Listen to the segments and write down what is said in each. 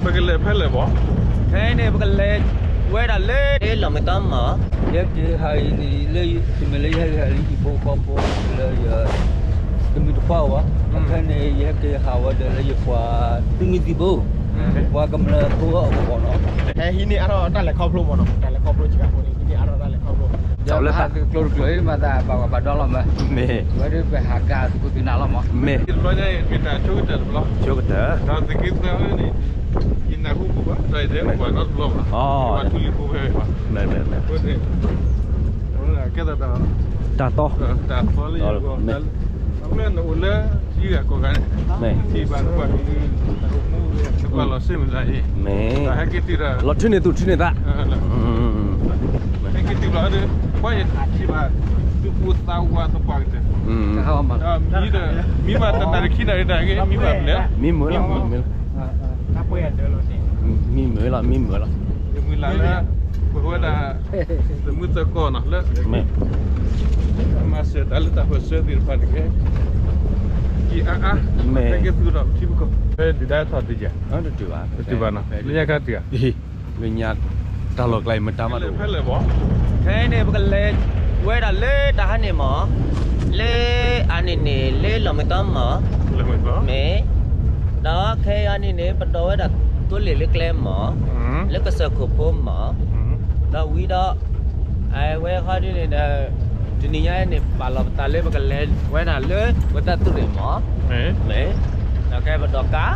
ပကလဲၤဖဲလဲၣ်ဘီ, ခဲအံၤန့ၣ် ပကလဲၤဝဲဒၣ်လၢ လီၢ်မုၢ်သီမး, ယဟဲက့ၤဟးအံၤန့ၣ် လၢ တမ့ၢ်လၢယဟဲက့ၤဟးလၢဟံၣ်ဖိဃီဖိလၢယ တမုာ်တပှၢ်ဘၣ်, အခဲန့ၣ် ယဟဲက့ၤဟးဝဲဒၣ်လၢယပှၤသုးမုၢ်သံၣ်ဘိ, ပှၤကမျၢၢ်ဖိအဂီၢ်နီၤ, ဟဲဟံးန့ၢ်အါထီၣ်တၢ်လဲၤခီဖျိမးနီၤ, တၢ်လဲၤခီဖျိစှၤဖိန့ၣ် ဟံးန့ၢ်အါထီၣ်တၢ်လဲၤခီဖျိ, လၢပဟးသုးကျိၤတကျိၤအံၤ မၤသးပှၤဘၣ်ဒီလီၤမး, မ့ၢ်, ဝဲဒၣ်ပဟးက့ၤသုးခိၣ်သုးနၢ်လီၤမး, မ့ၢ်, တဘျီညါအံၤ မ့ၢ်တၢ်ဆိကတၢၢ်တဘျီ, ဆိကတၢၢ်, ဒီးသုးက့သၢန့ၣ် ယနၢ်ဟူပူၤဘၣ် ဒီးယတဲပူၤဘၣ်နီတဘျီဘၣ်, ပှၤထူလံၤဖိဖဲဘၣ်, ကဲသိးဒီး တၢ်သီ, တၢ်သီလၢယဂီၢ်, အမ့ၢ်နအိၣ်လၢ ထံဂၤကီၢ်ဂၤန့ၣ်, ထံၣ်ဘၣ်နကွၢ် နကွၢ်လီၤစ့ၢ်မုၢ်လၢ်အံၤ, ဟဲက့ၤတုၤဒီး လီၤထုးန့ၢ်သူၣ်ထုးန့ၢ်သး, ဟဲက့ၤတုၤဘျီဒီး ကွၢ်ယထံၣ်ဘၣ် သူၣ်ပိၢ်သးဝးသပှၢ်ကတၢၢ်, ဒီးမံဒီး မံဘၣ်တနၣ်ရံၣ်ခံနၣ်ရံၣ်တၢ်ဂ့ၢ် မံဘၣ်ဖဲလဲၣ်, မံမုာ်လီၤ, မံမုာ်လီၤ, မံမုာ်လီၤ မံမုာ်လီၤ, ယမုၢ်လၢ်လၢ ပဝဲဒၣ် သမုၢ်သကိးနီၤလၢ မၤစၢၤတၢ်လၢတၢ်ပၢၢ်ဆၢသ့ၣ်တဖၣ်တက့ၢ်, ယအါအါ ဟဲက့ၤသူၣ်ဒီးထံပကီၢ်, ဖဲဒုၣ်ဒါထီၣ်တယၤ, တတုၤဘၣ်နီၤ, လၢညါခါတဂၤ, လၢညါ တၢ်လီၢ်ကျါအံၤမတၤမးတအိၣ်, ခဲအံၤန့ၣ် ပကလဲၤဝဲဒၣ်လၢတၢ်ဟါန့ၣ်မး, လၢအါန့ၣ်န့ၣ် လၢလီၢ်မုၢ်သီမး, မ့ၢ်, ဒီးခဲအံၤန့ၣ်န့ၣ် ပဒိးဝဲဒၣ်သိလ့ၣ်လၢကျဲမး, လၢကစၢၢ်ခိၣ်ဖိမး, ဒီးဝံၤဒီး အဝဲဃီဒ်န့ၣ်ဒီး တနံၤညါအံၤန့ၣ် ပာ်လီၤပသးလၢပကလဲၤဝဲဒၣ်လၢ ပသးသုးရ့ၣ်မး, မ့ၢ်, ဒီးခဲပဒိးကါ,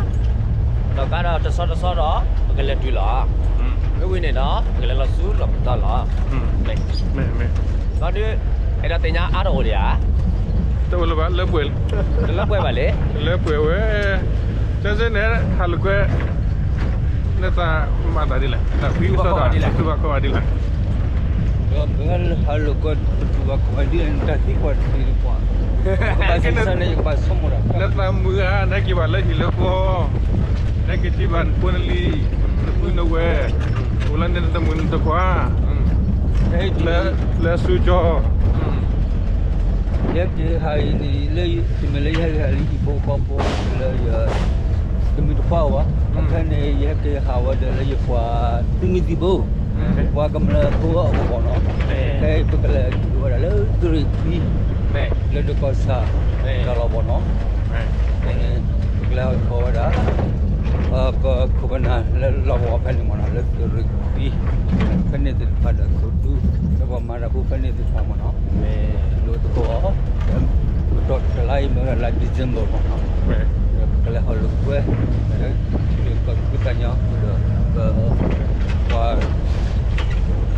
ပဒိးကါဒီးတဆီတဆီဒီး ပကလဲၤတုၤလီၤ, မ့ၢ်ဝံၤန့ၣ်ဒီး ပကလဲၤလီၤဆူလီၢ်မုၢ်သီလီၤ, မ့ၢ်, ဃီဒ် အဲၣ်ဒိးသ့ၣ်ညါအါထီၣ်အိၣ်ဒံးဧါ, တအိၣ်လၢၤဘၣ် လၢပှဲၤ, တလၢပှဲၤဘၣ်လံ, လၢပှဲၤဝဲ, ကဲစ့န့ၣ် ဟးလိာ်ကွဲ နသးမၤသးဒ်လဲၣ်, နသးဖှံကစီဒီး နတူၢ်ဘၣ်ခီၣ်ဘၣ်ဒ်လဲၣ်, ဒီးမ့ၢ်ဟးလိာ်ကွဲ ပတူၢ်ဘၣ်ခီၣ်ဘၣ်ဒ်လဲၣ် နတၢ်သံကွၢ်တသ့လၢၤပှၤ, ကဘၣ်စံးဆၢန့ၣ် ယကဘၣ်ဆိကမိၣ်ဒီး နသးမုာ်ဧါ, နဟဲက့ၤဘၣ်လၢဟံၣ်လၢဃီ, နဟဲက့ၤထံၣ်ဘၣ်နဖိနလံၤ, နပုၢ်နဝဲၢ်, အိၣ်လၢန့ၣ်နတမုာ်နတခွါ လၢဆူကၠီ, ယဟဲက့ၤဟးအံၤန့ၣ် လၢတမ့ၢ်လၢယဟဲက့ၤဟးလၢဟံၣ်ဖိဃီဖိလၢယ တမုာ်တပှၢ်ဘၣ်, အခဲန့ၣ် ယဟဲက့ၤဟးဝဲဒၣ်လၢယပှၤသုးမုၢ်သံၣ်ဘိ, ပှၤကမျၢၢ်ဖိအဂီၢ်နီၤ, ဖဲပကလဲၤတုၤဝဲဒၣ်လၢသုးရ့ၣ်ခွံ, လၢဒကီၢ်ဆၣ် တၢ်လီၢ်ဘီနီၤ, ပကလဲၤဟးဝဲဒၣ် ပခိၣ်ပနၢ်လၢလီၢ်ကဝီၤဖဲန့ၣ်မ့ၢ်နီၤ လၢသုးရ့ၣ်ခွံ, ဖဲန့ၣ်သ့ၣ်တဖၣ်ဒီးသိးဒူ လၢပှၤမၤတၢ်ဖိဖဲန့ၣ်သ့ၣ်တဖၣ်မ့ၢ်နီၤ, ဒိးသကိးအီၤ, ကတီၢ်တလါအံၤမ့ၢ်ဝဲဒၣ်လါ December မ့ၢ်နီၤ, ပကလဲၤဟီၣ်လိာ်ကွဲ, ထံၣ်လၢပှၤသူၣ်ဖှံသးညီဒီး ပှၤ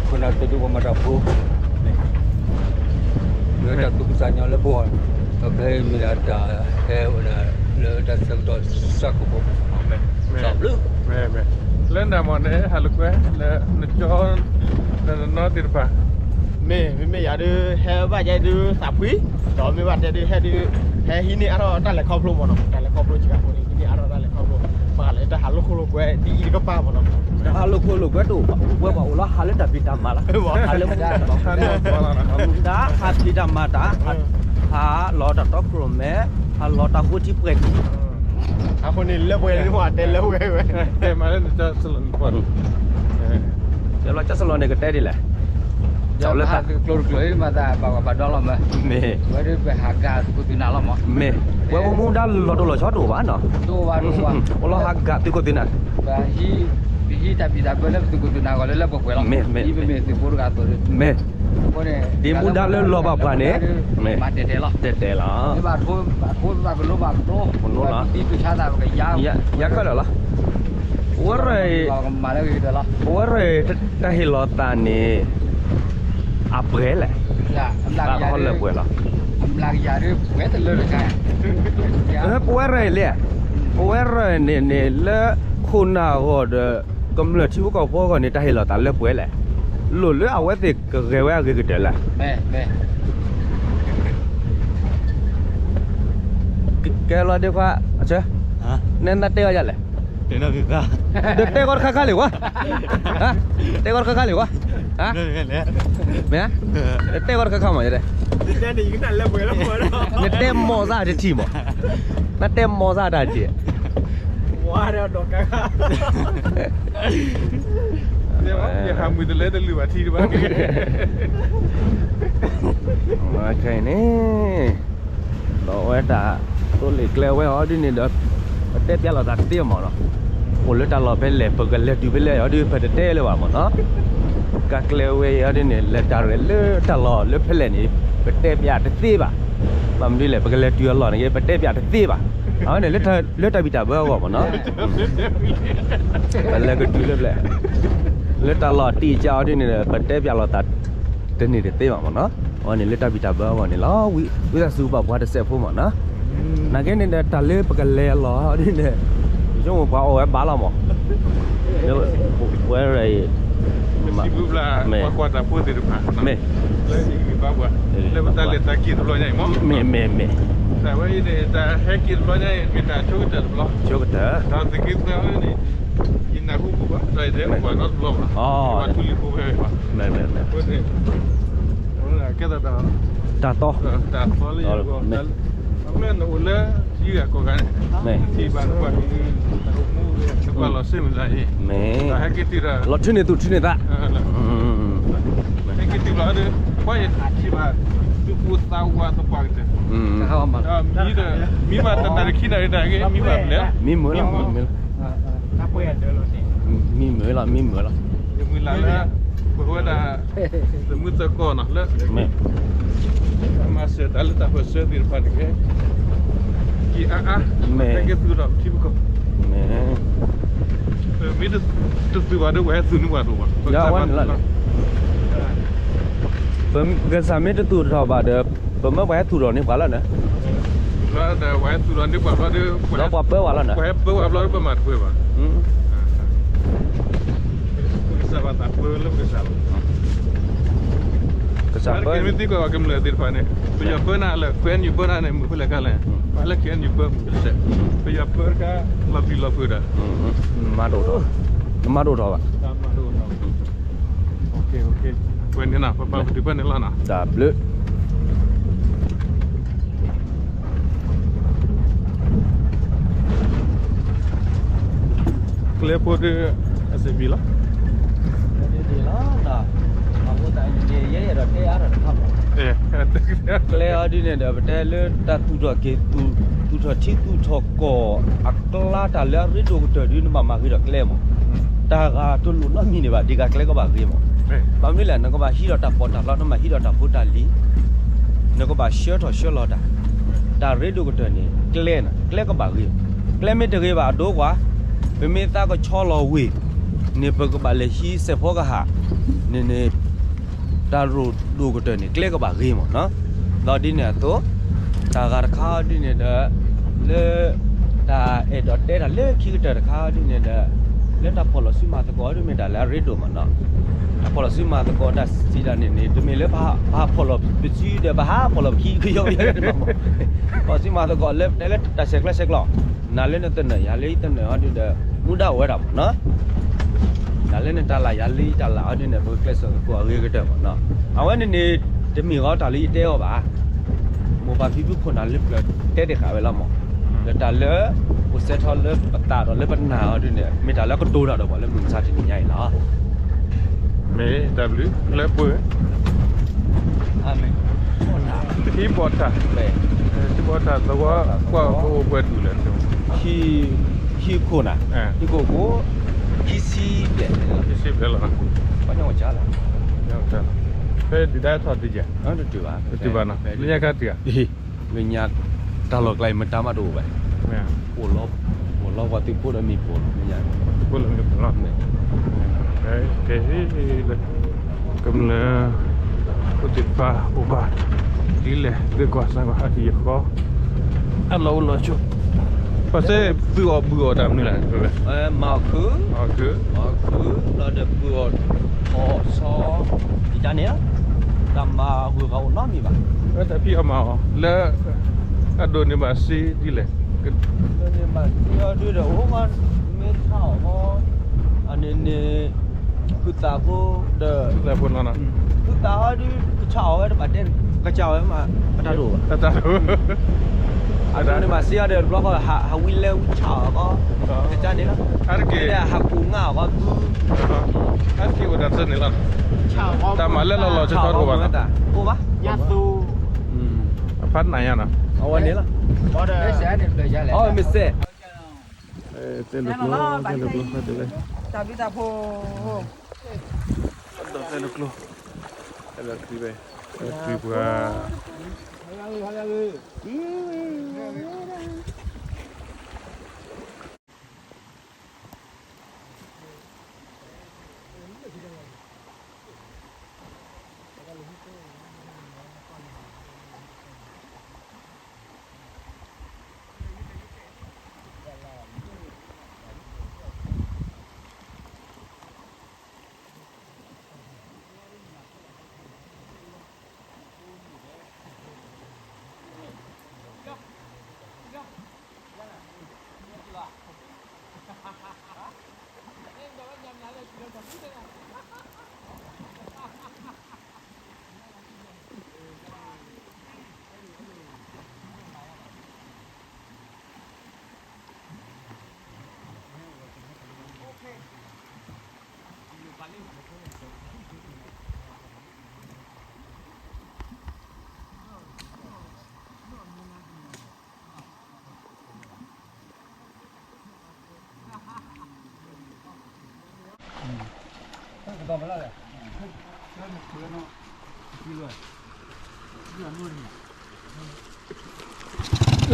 ခိၣ်နၢ်သိးဒူပှၤမၤတၢ်ဖိ လၢတၢ်သူၣ်ဖှံသးညီလၢပဂီၢ်, ဒီးဖဲအံၤမ့ၢ်ဒၣ်တၢ်ဟဲဝဲဒၣ်လၢတၢ်ဆၢကတီၢ်စးခိၣ်ဖိ, တၢ်ဘျုး, လၢနမ့ၢ်န့ၣ် ဟးလိာ်ကွဲလၢနကၠီ လၢနနီသ့ၣ်တဖၣ်, မ့ၢ် မ့မ့ၢ်ယၤဒုး ဟဲဘၣ်ယဲဒုးသးဖှံ, ဒီးမ့ၢ်ဘၣ်တဲဒုး ဟဲဒုး ဟဲဟံးန့ၢ်အါထီၣ်တၢ်လဲၤခီဖျိမ့ၢ်နီၤ, တၢ်လဲၤခီဖျိစှၤဖိန့ၣ် ဟံးန့ၢ်အါထီၣ်တၢ်လဲၤခီဖျိ, ဘၣ်ဃးလၢတၢ်ဟးလိာ်ခိၣ်လိာ်ကွဲဒ်အံၤတကပၤမ့ၢ်နီၤ, တၢ်ဟးလိာ်ခိၣ်လိာ်ကွဲတအိၣ်ဘၣ်, ဝဲပှၤအိၣ်လီၤဟးလၢတၢ်ဖံးတၢ်မၤလီၤ, ဟးလၢမူဒါတၢ် တၢ်ဟးဖံးတၢ်မၤတၢ်, ဟးလီၤတၢ်တီခိၣ်ရိၣ်မဲ, ဟးလီၤတၢ်ဃိထံပှဲၤထံ, အဃိန့ၣ်လၢပှဲၤလၢမ့ၢ်တဲလၢဝဲဝဲ, တဲမးလၢနကၠီစလီၤန့ၣ်, ကၠီစလီၤန့ၣ်ကတဲဒ်လဲၣ်, လၢဟးသုးကျိၤတကျိၤအံၤ မၤသးပှၤဘၣ်ဒီလီၤမး, မ့ၢ်, ဝဲဒၣ်ပဟးက့ၤသုးခိၣ်သုးနၢ်လီၤမး, မ့ၢ်, ဝဲမူဒါလီၤတိၢ်လီၤဆီတအိၣ်ဘၣ်နီၤ, တအိၣ်ဘၣ်တအိၣ်ဘၣ်, အိၣ်လီၤဟးက့ၤသုးခိၣ်သုးနၢ်, ပဟံးတၢ်ဖံးတၢ်မၤလၢပသုးခိၣ်သုးနၢ်အဂီၢ်လၢလၢပှဲၤပှဲၤလီၤ, မ့ၢ်, မ့ၢ်, မ့မ့ၢ်သုးဖိတဂၤအသိးဒီး, မ့ၢ်, ဒ်မူဒါလၢလီၤဘၣ်ပှၤန့ၣ်, မ့ၢ်, မၤတဲာ်တဲာ်လီၤ, တဲာ်တဲာ်လီၤ, ဘၣ်ထိဘၣ်ထိဘၣ်ကလိဘၣ်ကတိ, ပသံပဆါသးပကယါ, ယါခဲလၢာ်လီၤ, ပဝဲရၢၢ်, ပဝဲရၢၢ်တၢ်ဟ့ၣ်လီၤသးန့ၣ်, အပှဲၤလဲၣ်, ဘၣ်ကဟီလၢပှဲၤလီၤ, ပဝဲရၢၢ်လံ, ပဝဲရၢၢ်န့ၣ်န့ၣ် လၢခိၣ်နၢ်အဂီၢ်ဒီး ကမျၢၢ်ထံဖိကီၢ်ဖိအဂီၢ်န့ၣ် တၢ်ဟ့ၣ်လီၤသးလၢပှဲၤလဲၣ်, လိၣ်လၢအဝဲသ့ၣ်ကဂဲၤဝဲအဂ့ၤကတၢၢ်လဲၣ်, ကဲလီၤဒ့ခွါ, နတဲအီၤယၤလဲၣ်, ဒီးတဲဂီၤတခါခါလံဝဲ, တဲဂီၤတခါခါလံဝဲ, မ့ၢ်, တဲဂီၤတခါခါမး, နတဲမီၢ်စၢ်တထံၣ်မး, နတဲမီၢ်စၢ်တၢ်ထံၣ် ပၢ်ဒီးဒီးကါ ယဟးမုာ်တလဲတလုာ်ဘၣ်ထံတဘၣ်က့ ခဲအံၤန့ၣ် ဒီးဝဲတၢ်သိလ့ၣ်ကျဲဝဲအီၤဒ်န့ၣ်ဒီး ပတဲပျးလိာ်သးတသ့မးနီၤ, အိၣ်လၢတၢ်လီၢ်ဖဲလဲၣ် ပကလဲၤတုၤဖဲလဲၣ်အီၤဒ် ပတတဲလၢၤဘၣ်မးနီၤ, ကါကျဲဝဲအီၤဒ်န့ၣ် လဲၤတၢ်ရဲၣ်လၢတၢ်လီၢ်လၢဖဲလဲၣ်န့ၣ် ပတဲပျးတသ့ဘၣ်, ဘၣ်မနုၤလဲၣ် ပကလဲၤတုၤအလီၢ်န့ၣ်က့ ပတဲပျးတသ့ဘၣ်, အဝဲန့ၣ် လၢတၢ်ဘံၣ်တၢ်ဘၢအဂီၢ်မးနီၤ, ပလဲၤကတုၤလၢဖဲလဲၣ် လၢတၢ်လီၢ်တံၢ်ကါအီၤဒ်န့ၣ်ဒီး ပတဲပျးလိာ်သး တန့ၢ်တသ့ဘၣ်မးနီၤ, အဝဲန့ၣ်လၢတၢ်ဘံၣ်တၢ်ဘၢအဂီၢ်န့ၣ်လီၤ, ဝံသးစူၤပာ်ပှၤတစဲးဖိမးနီၤ, နာ်က့န့ၣ်ဒီး တၢ်လၢပကလဲၤအလီၢ်ဒ်န့ၣ် ယဆိကမိၣ်ပှၤအီၣ်ဝဲဘၣ်လီၤမး, လၢဝဲရအံၤ မ့ၢ် ကွၢ်တၢ်ဖိသ့ၣ်တဖၣ် မ့ၢ် လၢယဂံၢ်ဘါပှၤ လၢပတၢ်လဲၤတၢ်က့ၤတဘျီညါအံၤမး, မ့ၢ် မ့ၢ် မ့ၢ် တၢ်ဝဲအံၤန့ၣ် တၢ်ဟဲက့ၤတဘျီညါအံၤ မ့ၢ်တၢ်ဆိကတၢၢ်တဘျီ, ဆိကတၢၢ် တၢ်သုးက့သၢန့ၣ် ယနၢ်ဟူပူၤဘၣ် တၢ်အံၤတဟဲအိၣ်ဘၣ်နီတဘျီဘၣ်, ပှၤထူလံၤဖိဖဲဘၣ်, မ့ၢ် မ့ၢ် မ့ၢ် အဃိန့ၣ် ကဲသးတၢ် တၢ်သီ တၢ်သီလၢယဂီၢ် အမ့ၢ်နအိၣ်လၢ ထံဂၤကီၢ်ဂၤန့ၣ် ထံၣ်ဘၣ်နကွၢ် နကွၢ်လီၤစ့ၢ်မုၢ်လၢ်အံၤ တၢ်ဟဲက့ၤတုၤဒီး လီၤထုးန့ၢ်သူၣ်ထုးန့ၢ်သး ဟဲက့ၤတုၤဘျီဒီး ကွၢ်ယထံၣ်ဘၣ် သူၣ်ပိၢ်သးဝးသပှၢ်ကတၢၢ် ဒီးမံဒီး မံဘၣ်တနၣ်ရံၣ်ခံနၣ်ရံၣ်တၢ်ဂ့ၢ် မံဘၣ်ဖဲလဲၣ် မံမုာ်လီၤ မံမုာ်လီၤ မံမုာ်လီၤ ယမုၢ်လၢ်လၢ ပဝဲဒၣ် သမုသကိးနီၤလၢ မ့ၢ် မၤစၢၤတၢ်လၢတၢ်ပၢၢ်ဆၢသ့ၣ်တဖၣ်န့ၣ်က့ က့ၤအါအါ မ့ၢ် ဟဲက့ၤသူၣ်ထီၣ်ထံပကီၢ် မ့ၢ် မ့ၢ်တသူၣ်ဘၣ်ဒီး ပှၤဟဲသူၣ်န့ၢ်ပှၤတအိၣ်ဘၣ် ပကစၢ်မ့ၢ်တသူၣ်ထီၣ်ဘၣ်ဒီး ပမၢပှၤဟဲသူၣ်ထီၣ်န့ၢ်ပှၤလီၤန့ၣ် ပှၤဟဲသူၣ်ထီၣ်န့ၢ်ပှၤဘျီဒီး ဒီးပှၤပၢပှၤလီၤန့ၣ် ပှၤဟဲပၢပှၤဘျီဒီး ပမၤတပၢဘၣ် ပကစၢ်ဘၣ်သးပၢလၢပကစၢ်လီၤ ကစၢ်ပၢ မ့ၢ်သံကွၢ်ဘၣ်ကမျၢၢ်သ့ၣ်တဖၣ်န့ၣ် ပယီၤပၢနၤလၢ KNU ပၢနၤန့ၣ် မုာ်ဖဲလဲၣ်ခါလဲၣ် ပှၤလၢ KNU ပၢမုာ်ဖဲလဲၣ် ပယီၤပၢတခါ လီၤပျံၤလီၤဖုးဒီး မၤဒိၣ်ထီၣ် မၤဒိၣ်ထီၣ်ဘၣ် ဝဲန့ၣ်နၤ ပပာ်ပတုာ်ဖဲန့ၣ်လီၤနၤ တၢ်ဘျုး ကျဲဖိဒီး အစံးဘံၣ်လီၤ လီၤ အဃိသတးန့ၣ် ယအဲၣ်ဒိးတဲအါထီၣ်တခါမး ကျဲအီၤဒ်န့ၣ်ဒီး ပတဲလၢတၢ်သူၣ်ထီၣ်က့ၤ သူၣ်ထီၣ်ထံသူၣ်ထီၣ်ကီၢ်အကျါ တၢ်လၢအရ့ဒိၣ်ကတၢၢ်ဒ် နဘၣ်မၤဂ့ၤဒီးကျဲမး တၢ်ဂၤတလိၣ်နီတမံၤန့ၣ်ဘၣ် ဒ်ဂၤကျဲကဘၣ်ဂ့ၤမး ဘၣ်မနုၤလဲၣ် နကဘၣ်ဟံးဒီးတၢ်ပီးတၢ်လီ နဘၣ်ဟံးဒီးတၢ်ဖိတၢ်လံၤ နကဘၣ်ဆှၢထီၣ်ဆှၢလီၤတၢ် တၢ်ရ့ဒိၣ်ကတၢၢ်န့ၣ် ကျဲန့ၣ် ကျဲကဘၣ်ဂ့ၤ ကျဲမ့ၢ်တဂ့ၤဘၣ်အဒိကွၢ် ပမ့ၢ်သးကဆီလီၤဝ့ၢ်န့ၣ် ပကဘၣ်လဲၤဟံးစဲးဖီကဟၣ်န့ၣ်န့ၣ် တၢ်ရ့ဒိၣ်ကတၢၢ်န့ၣ် ကျဲကဘၣ်ဂ့ၤမးနီၤ ဒီးဒ်န့ၣ်အသိး တၢ်ဂၤတခါဒ်န့ၣ်ဒီး လၢ တၢ်အဲၣ်ဒိးတဲတၢ်လၢခံကတၢၢ်တခါဒ်န့ၣ်ဒီး လၢတၢ်ဖီၣ်လီၤစုမၤသကိးဒ်မ့ၢ်တၢ်လၢအရ့ဒိၣ်မးနီၤ တၢ်ဖီၣ်လီၤစုမၤသကိးတၢ်စံးတၢ်န့ၣ်န့ၣ် တမ့ၢ်လၢပဟးဖီၣ်လီၤပစုဒီး ပဟးဖီၣ်လီၤပခံကယီကယီတမ့ၢ်မး ဖီၣ်စုမၤသကိးလၢပတဲလၢတၢ်ဆဲးကျၢဆဲးကျိး နၤလၢနသနၢၣ် ယၤလၢယသနၢၣ်အီၤဒ်ဒီး မူဒါအိၣ်ဝဲဒၣ်မးနီၤ နၤလၢနတၢ်လၢ် ယၤလၢယတၢ်လၢ်အီၤဒ်န့ၣ် ပကကျဲးစၢးသကိးအဂ့ၤကတၢၢ်မးနီၤ အဝဲန့ၣ်န့ၣ် တမ့ၢ်ဃီတၢ်လၢယတဲအီၤဘၣ် မိၢ်ပၢ်ဖံဖုခိၣ်နၢ်လၢပျၢၤတဲတ့ၢ်ဃာ်ဝဲလီၤမး ဒီးတၢ်လၢ အိၣ်စဲထီၣ်လၢပသးဒီးလၢပနာ်အီၤဒ်န့ၣ် မ့ၢ်တၢ်လၢအကတိၤတၢ်ဒီးပှၤလၢမုၢ်မဆါတနံၤညါအံၤလီၤ မ့ၢ်တၢ်ဘျုးလၢပှဲၤ ထံဘီထၣ် ထံဘီထၣ်သဝီ ကွၢ်ကအိၣ်ပှဲၤဒူၣ်လဲၣ် ဟံၣ်ခိၣ်နၤ ဟံၣ်ခိၣ်ဖိ ခံဆံဘျဲၣ် ခံဆံဘျဲၣ်လီၤ ပှၤညီဝဲကၢ်လီၤ ဖဲဒုၣ်ဒါထီၣ်တယၢ် တတုၤဘၣ် တတုၤဘၣ်နီၤ လၢညါခါတဂၤ လၢညါ တၢ်လီၢ်ကျါအံၤ မတၤမးတအိၣ်ဘၣ် အိၣ်လီၤ အိၣ်လီၤပှၤသုးဖိဒီးမ့ၢ်ပိာ်လီၤ လၢညါ ဖိလၢမ့ၢ်ပိာ်လီၤ ကဲ ကမျၢၢ် ဖိသ့ၣ်တဖၣ်အိၣ်ဘၣ် ဒ်လဲၣ် သုကွၢ်စၢ်ကွၢ် အဟံၣ်အဃီ အလီၢ်အိၣ်လီၢ်ဆိး ပှၤစဲသုးအီၣ်ဘုၣ်အီၣ်တၢ်မနုၤလဲၣ် မၤအီၣ်ခုၣ် မၤအီၣ်ခုၣ် လီၤဒီးဘုၣ်အီၣ် ထီၣ်ဆီ ဒ်တၢ်န့ၣ် တၢ်မၤအဂုၤအဂၤအိၣ်နီတမံၤဘၣ် လၢတၢ်ဖံးအီၣ်မၤအီၣ် လၢ အဒိးန့ၢ်ဘၣ်စ့ဒ်လဲၣ် ဒိးန့ၢ်ဘၣ်စ့အီၤဒ်ဒီး အိၣ်မ့ၢ်ဆါအီၣ်ဃီ အန့ၣ်န့ၣ် ဖုသးဖိဒီး ဖုသးဖိနီၤ ဖုသးဟီဒုး ကဆါအီၣ်ဝဲတဘၣ်တဲန့ၣ် ကစၢ်ဝဲမး အတၢ်ဒိၣ်ဘၣ် အတၢ်ဒိၣ် န့ၣ်ဘၣ်စံးအီၤဒီးတဘျီဃီ ဟးဝံလဲဝံဆၣ်အီၤကီး, ကစၢ်န့ၣ်လီၤ, အါတက့ၢ်, ဟးပူၤငါအီၤကီးဘု, အါတက့ၢ်ဝဲဒၣ်သ့ၣ်န့ၣ်လီၤ, တၢ်မၤလၢလီၤလီၤဆီဆီတအိၣ်ဘၣ်နီၤ, အိၣ်ဘၣ်, ညၣ်သူ, အဖးနၤညါနီၤ, အဝဲန့ၣ်လီၤ, အဝဲမ့ၢ်စဲး, တဲလိာ်ကျိ, တဲလိာ်ကျိ, တၢ်ဘျုးတၢ်ဖှိၣ်, တဲလိာ်ကျိ, တဲလိာ်ကျိဝဲ, တဲလိာ်ကျိပှ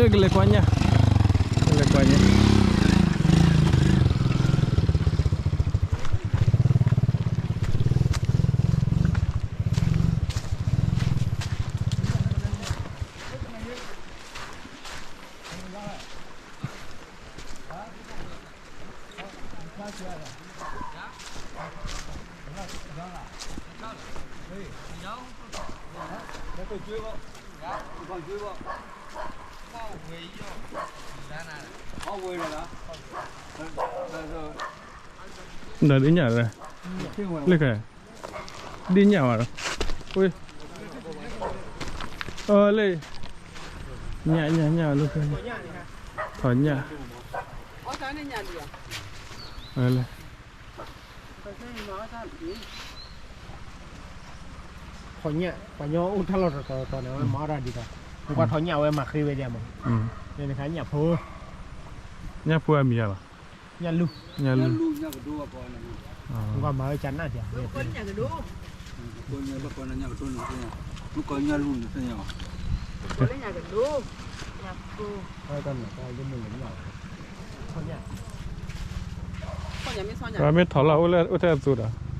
ၤ ကလဲၤကွၢ်ညၣ်, ကလဲၤကွၢ်ညၣ်. ဒီးဒ်ညၣ်လၢ, လၢက, ဒ်ညၣ်ဝဲဒီး, အလၢ, ညၣ်ညၣ်ညၣ်လၢ, ထီၣ်ညၣ်, လၢ ထီၣ်ညၣ်, ပှၤညီအိၣ်တၢ်လီၢ်တတီၤတီၤန့ၣ် အဝဲမၤအီၣ်တၢ်ဒ်သိး, ပှၤထီၣ်ညၣ်အဝဲမၤဃ့ဝဲဒၣ်မး, န့ၣ်တခါညၣ်ဖိ, ညၣ်ဖိအမံၤလီၤ, ညၣ်လူၢ်, ညၣ်လူၢ်, ပှၤမၤဝဲကနၣ်ဒၣ်, ပှၤမ့ၢ်ထီၣ်လီၤအိၣ်ထဲအသိးဒီး